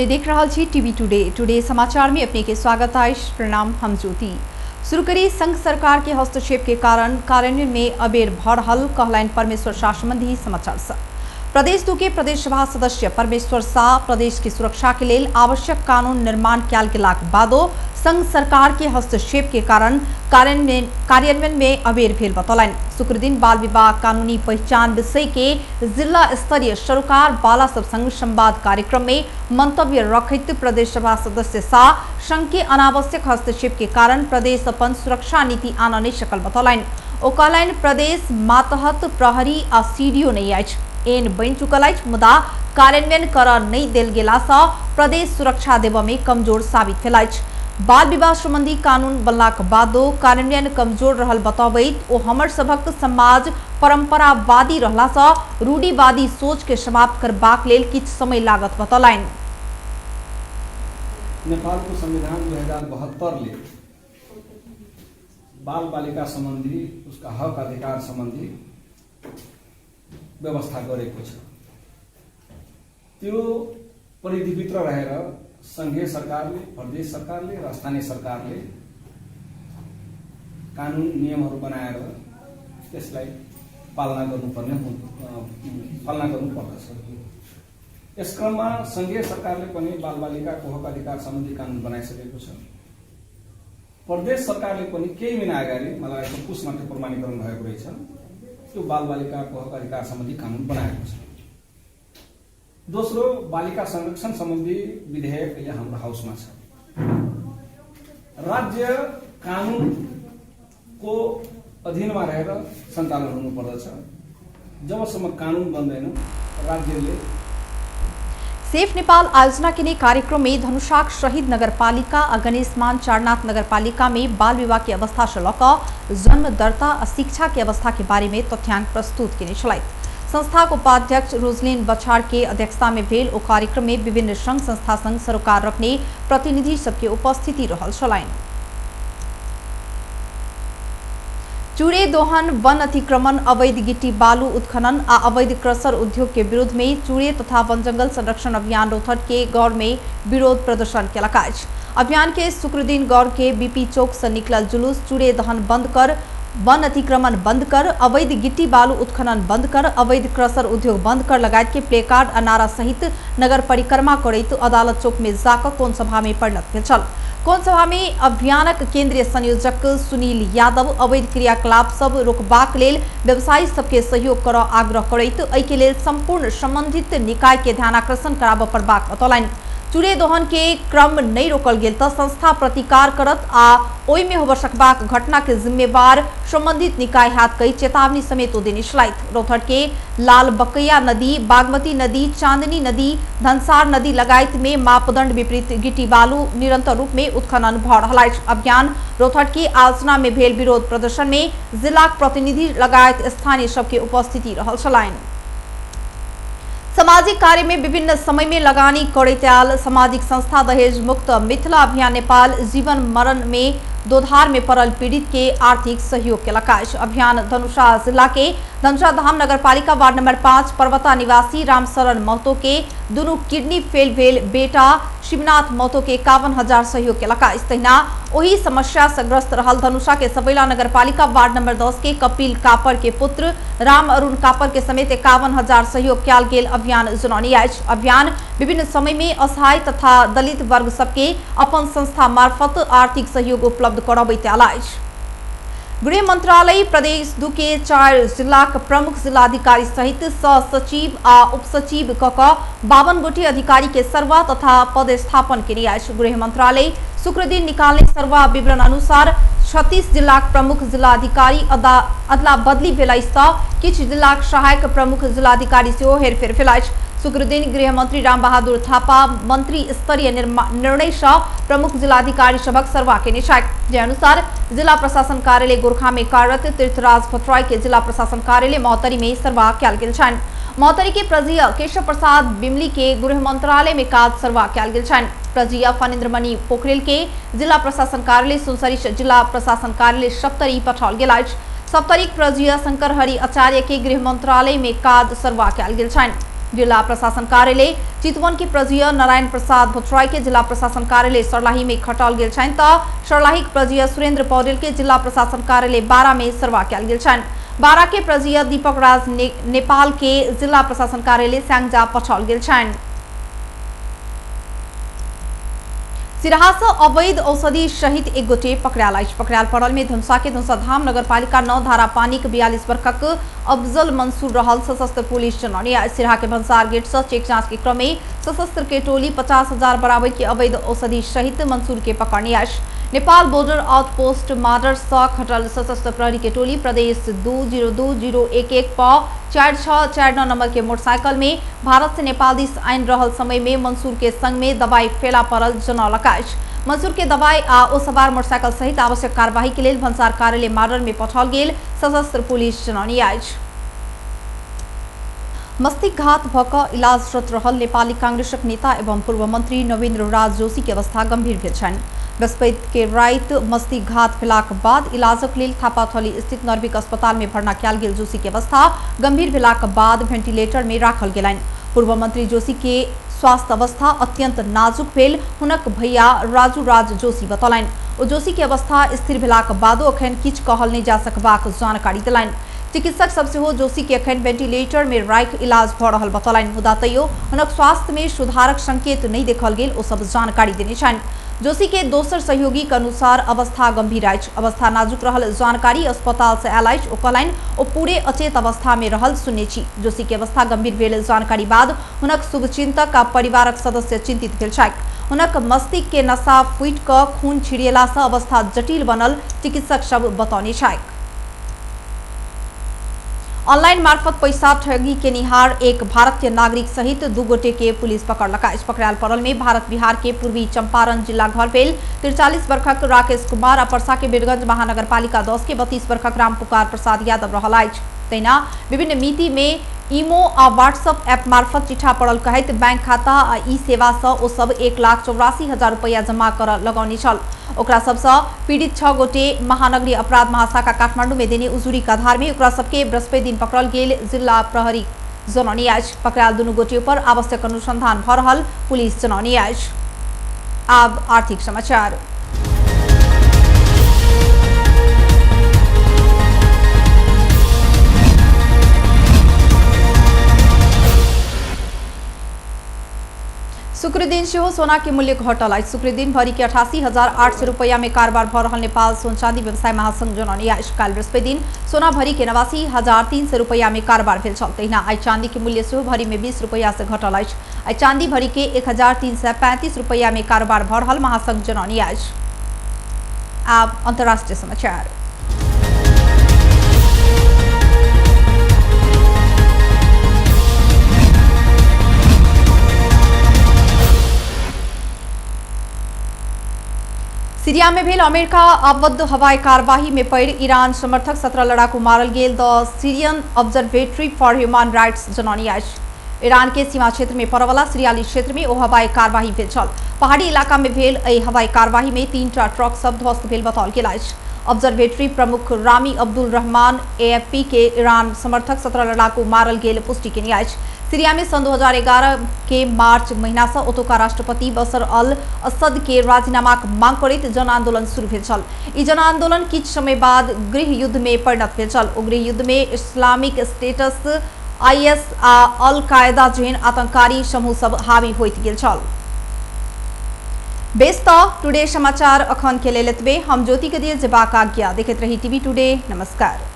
अपने देख रहल छी टीवी टुडे। टुडे समाचार में अपने के स्वागत अछि। प्रणाम, हम ज्योति। शुरू करी संघ सरकार के हस्तक्षेप के कारण कार्यान्वयन में अबेर भ रहल कहलनि परमेश्वर शाह संबंधी समाचार से। प्रदेश 2 के प्रदेश सभा सदस्य परमेश्वर शाह प्रदेश की सुरक्षा के लेल आवश्यक कानून निर्माण कयल गेलाक बादो संघ सरकार के हस्तक्षेप के कारण कार्यान्वयन में अबेर भेल बतौलनि। शुक्रदिन बाल विवाह कानूनी पहिचान विषय के जिला स्तरीय सरोकार बाला सब संग संवाद कार्यक्रम में मंतव्य रखैत प्रदेश सभा सदस्य शाह संघ के अनावश्यक हस्तक्षेप के कारण प्रदेश अपन सुरक्षा नीति आनऽ नहि सकल बतौलनि। ओ कहलनि प्रदेश मातहत प्रहरी आ सीडीओ नहि अछि, एन बनि चुकल अछि, मुदा कार्यान्वयन करऽ नहि देल गेलासँ प्रदेश सुरक्षा देबऽ में कमजोर साबित भेल अछि। बाल विवाह संबंधी कानून बनलाक बादो कार्यान्वयन कमजोर रहल बतबैत ओ हमर सभक समाज परंपरावादी रहलासँ रूढ़िवादी सोच के समाप्त करबाक लेल किछु समय लागत बतौलनि। नेपालको संविधान 2072ले बाल बालिका सम्बन्धी उसका हक अधिकार सम्बन्धी व्यवस्था गरेको छ। त्यो परिधिभित्र रहेर सङ्घीय सरकारले, प्रदेश सरकारले र स्थानीय सरकारले कानुन नियमहरू बनाएर त्यसलाई पालना गर्नुपर्ने पालना गर्नुपर्दछ। यस क्रममा सङ्घीय सरकारले पनि बालबालिकाको हक अधिकार सम्बन्धी कानुन बनाइसकेको छ। प्रदेश सरकारले पनि केही महिना अगाडि, मलाई लाग्छ पुसमा त्यो प्रमाणीकरण भएको रहेछ, त्यो बालबालिकाको हक अधिकार सम्बन्धी कानुन बनाएको छ। दोस्रो, बालिका संरक्षण सम्बन्धी विधेयक अहिले हाम्रो हाउसमा छ। राज्य कानुनको अधीनमा रहेर सञ्चालन हुनुपर्दछ। जबसम्म कानुन बन्दैन राज्यले। सेफ नेपाल आयोजना के कार्यक्रम में धनुषाक शहीद नगरपालिका आ गणेशमान चारनाथ नगरपालिका में बाल विवाह के अवस्था से लऽ कऽ जन्म दर्ता आ शिक्षा के अवस्था के बारे में तथ्यांक प्रस्तुत केने छलथि। संस्थाक उपाध्यक्ष रोजलिन बछाड़ के अध्यक्षता में भेल ओ कार्यक्रम में विभिन्न संघ संस्था संग सरोकार रखने प्रतिनिधि सबके उपस्थिति रहल छलनि। चूड़े दोहन, वन अतिक्रमण, अवैध गिट्टी बालू उत्खनन आ अवैध क्रसर उद्योग के विरोध में चूड़े तथा वन जंगल संरक्षण अभियान रौतहट के गौर में विरोध प्रदर्शन केलक अछि। अभियान के शुक्रदिन गौर के बीपी चौक से निकलल जुलूस चूड़े दहन बंद कर, वन अतिक्रमण बंद कर, अवैध गिट्टी बालू उत्खनन बंद कर, अवैध क्रसर उद्योग बंद कर लगायत के प्लेकार्ड आ नारा सहित नगर परिक्रमा करैत अदालत चौक में जाकऽ कोन सभा में परिणत भेल छल। कोन सभा में अभियानक केंद्रीय संयोजक सुनील यादव अवैध क्रियाकलाप सब रोकबाक लेल व्यवसायी सबके सहयोग करऽ आग्रह करैत एहि के लेल संपूर्ण संबंधित निकाय के ध्यानाकर्षण कराबऽ पड़बाक बतौलनि। चूड़े दोहन के क्रम नहीं रोकल गेल तऽ संस्था प्रतिकार करत आ ओहि में होबऽ सकबाक घटना के जिम्मेवार संबंधित निकाय हाथ कई चेतावनी समेत ओ देने छलथि। रौतहट के लाल बकैया नदी, बागमती नदी, चांदनी नदी, धनसार नदी लगायत में मापदंड विपरीत गिट्टी बालू निरंतर रूप में उत्खनन भऽ रहल अछि। अभियान रौतहट के आलोचना में भेल विरोध प्रदर्शन में जिलाक प्रतिनिधि लगायत स्थानीय सबके उपस्थिति रहल छलनि। सामाजिक कार्य में विभिन्न समय में लगानी करैत आयल सामाजिक संस्था दहेज मुक्त मिथिला अभियान नेपाल जीवन मरण में दोधार में पड़ल पीड़ित के आर्थिक सहयोग केलक अछि। अभियान धनुषा जिला के धनुषा धाम नगरपालिका वार्ड नंबर 5 पर्वता निवासी रामशरण महतो के दुनू किडनी फेल भेल बेटा शिवनाथ महतो के 51,000 सहयोग केलक अछि। तहिना ओही समस्या से ग्रस्त रहल धनुषा के सबैला नगरपालिका वार्ड नंबर 10 के कपिल कापर के पुत्र राम अरुण कापर के समेत 51,000 सहयोग कयल गेल अभियान जनौने अछि। अभियान विभिन्न समय में असहाय तथा दलित वर्ग सबके अपन संस्था मार्फत आर्थिक सहयोग उपलब्ध करबैत आयल अछि। गृह मंत्रालय प्रदेश 2 के 4 जिलाक प्रमुख जिलाधिकारी सहित सह सचिव आ उपसचिव क 52 गोटी अधिकारी के सर्वा तथा पदस्थापन केने अछि। गृह मंत्रालय शुक्रदिन निकालने सर्वा विवरण अनुसार 36 जिलाक प्रमुख जिलाधिकारी अदला बदली भेल अछि तऽ किछु जिलाक सहायक प्रमुख जिलाधिकारी सेहो हेरफेर भेल अछि। शुक्रदिन गृह मंत्री रामबहादुर थापा मंत्री स्तरीय निर्णय सँ प्रमुख जिलाधिकारी सभक सर्वा केने छथि। जे अनुसार जिला प्रशासन कार्यालय गोरखा में कार्यरत तीर्थराज भट्टराई के जिला प्रशासन कार्यालय महोत्तरी में सर्वा कयल गेल छनि। महोत्तरी के प्रजीय केशव प्रसाद बिमली के गृह मंत्रालय में काज सर्वा कयल गेल छनि। प्रजीय फणीन्द्रमणि पोखरेल के जिला प्रशासन कार्यालय सुनसरी से जिला प्रशासन कार्यालय सप्तरी पठाओल गेल अछि। सप्तरीक प्रजीय शंकर हरि आचार्य के गृह मंत्रालय में काज सर्वा कयल गेल छनि। जिल्ला प्रशासन कार्यालय चितवन के प्रजीय नारायण प्रसाद भट्टराई के जिला प्रशासन कार्यालय सर्लाही में खटाल गेल छनि त सर्लाही के प्रजीय सुरेंद्र पौडेल के जिला प्रशासन कार्यालय बारा में सरवा कयल गेल छनि। बारा के प्रजीय दीपक राज नेपाल के जिला प्रशासन कार्यालय स्यांगजा पठाओल गेल छनि। सिराहा से अवैध औषधि सहित एक गोटे पकड़ायल अछि। पकड़ायल पड़ल में धनुषा के धनुषाधाम नगरपालिका 9 धारा पानी के 42 वर्षक अफजल मंसूर रहल सशस्त्र पुलिस जनौने। सिराहा के भंसार गेट से चेक जांच के क्रम में सशस्त्र के टोली 50,000 बराबर के अवैध औषधि सहित मंसूर के पकड़ने अछि। नेपाल बॉर्डर आउटपोस्ट माडर से खटल सशस्त्र प्रहरी के टोली प्रदेश 202011 प 4649 नंबर के मोटरसाइकिल में भारत से नेपाल दिस आनि रहल समय में मंसूर के संग में दवाई फेला पड़ल जनौलक अछि। मंसूर के दवाई आ ओ सवार मोटरसाइकिल सहित आवश्यक कार्यवाही के लेल भंसार कार्यालय माडर में पठाओल गेल सशस्त्र पुलिस जनौने अछि। मस्तिष्कघात भऽ कऽ इलाजरत रहल नेपाली कांग्रेसक नेता एवं पूर्व मंत्री नरेन्द्र राज जोशी के अवस्था गंभीर भेल छनि। बृहस्पति के राति मस्तिष्कघात भेलाक बाद इलाजक लेल थापाथली स्थित नर्विक अस्पताल में भर्ना कयल गेल जोशी के अवस्था गंभीर भेलाक बाद वेंटिलेटर में राखल गेलनि। पूर्व मंत्री जोशी के स्वास्थ्य अवस्था अत्यंत नाजुक भेल हुनक भैया राजू राज जोशी बतौलनि। ओ जोशी के अवस्था स्थिर भेलाक बादो अखन किछु कहल नहि जा सकबाक जानकारी देलनि। चिकित्सक सब सेहो जोशी के अखन वेंटिलेटर में राखि इलाज भऽ रहल बतौलनि, मुदा तैयो हुनक स्वास्थ्य में सुधारक संकेत नहि देखल गेल ओ सब जानकारी देने छनि। जोशी के दोसर सहयोगी के अनुसार अवस्था गंभीर अछि। अवस्था नाजुक रहल जानकारी अस्पताल से आयल अछि। ओ कहलनि ओ पूरे अचेत अवस्था में रहल सुनने छी। जोशी के अवस्था गंभीर भेल जानकारी बाद हुनक शुभचिंतक आ परिवारक सदस्य चिंतित भेल छथि। हुनक मस्तिष्क के नशा फूटि कऽ खून छिड़ियला से अवस्था जटिल बनल चिकित्सक सब बतौने छथि। ऑनलाइन मार्फत पैसा ठगी केनिहार एक भारतीय नागरिक सहित 2 गोटे के पुलिस पकड़लक अछि। पकड़ायल पड़ल में भारत बिहार के पूर्वी चंपारण जिला घर भेल 43 वर्षक राकेश कुमार आ परसा के बीरगंज महानगरपालिका 10 के 32 वर्षक रामपुकार प्रसाद यादव रहल अछि। तहिना विभिन्न मिति में इमो आ व्हाट्सएप ऐप मार्फत चिट्ठा पड़ल कहैत बैंक खाता आ ई सेवा से ओ सब 1,84,000 रुपया जमा कर लगौने छल। ओकरा सबसँ पीड़ित 6 गोटे महानगरीय अपराध महाशाखा काठमांडू में देने उजुरी के आधार में ओकरा सबके बृहस्पति दिन पकड़ल गेल जिला प्रहरी जनौने अछि। पकड़ायल दुनू गोटे पर आवश्यक अनुसंधान भऽ रहल पुलिस जनौने अछि। आब आर्थिक समाचार। शुक्र दिन सेहो सोना के मूल्य घटल अछि। शुक्र दिन भरी के 88,800 रुपया में कारोबार भऽ रहल नेपाल सोन चांदी व्यवसाय महासंघ जनौने अछि। काल्हि बृहस्पति दिन सोना भरी के 89,300 रुपया में कारोबार भेल छल। तहिना आइ चांदी के मूल्य सेहो भरी में 20 रुपया से घटल अछि। आइ चांदी भरी के 1,335 रुपया में कारोबार भऽ रहल महासंघ जनौने अछि। आब अंतर्राष्ट्रीय समाचार। सीरिया में भेल अमेरिका आबद्ध हवाई कार्यवाही में पड़ि ईरान समर्थक 17 लड़ाकू मारल गेल the Syrian Observatory for Human Rights जनौने अछि। ईरान के सीमा क्षेत्र में पड़यवला सीरियाली क्षेत्र में ओ हवाई कार्यवाही भेल छल। पहाड़ी इलाका में भेल एहि हवाई कार्यवाही में 3टा ट्रक सब ध्वस्त भेल बताओल गेल अछि। ऑब्जर्वेटरी प्रमुख रामी अब्दुल रहमान एएफपी के ईरान समर्थक 17 लड़ाकू मारल गेल पुष्टि केने अछि। सीरिया में सन 2011 के मार्च महीना से ओतुका राष्ट्रपति बशर अल असद के राजीनामाक मांग करैत जन आंदोलन शुरू भेल छल। ई जन आंदोलन किछु समय बाद गृह युद्ध में परिणत भेल छल। ओ गृह युद्ध में इस्लामिक स्टेटस IS आ अल कायदा जेहन आतंककारी समूह सब हावी होइत गेल छल। बेस त टुडे समाचार अखन के लेल एतबे। हम ज्योति के दिए जेबाक आज्ञा। देखैत रही टीवी टुडे। नमस्कार।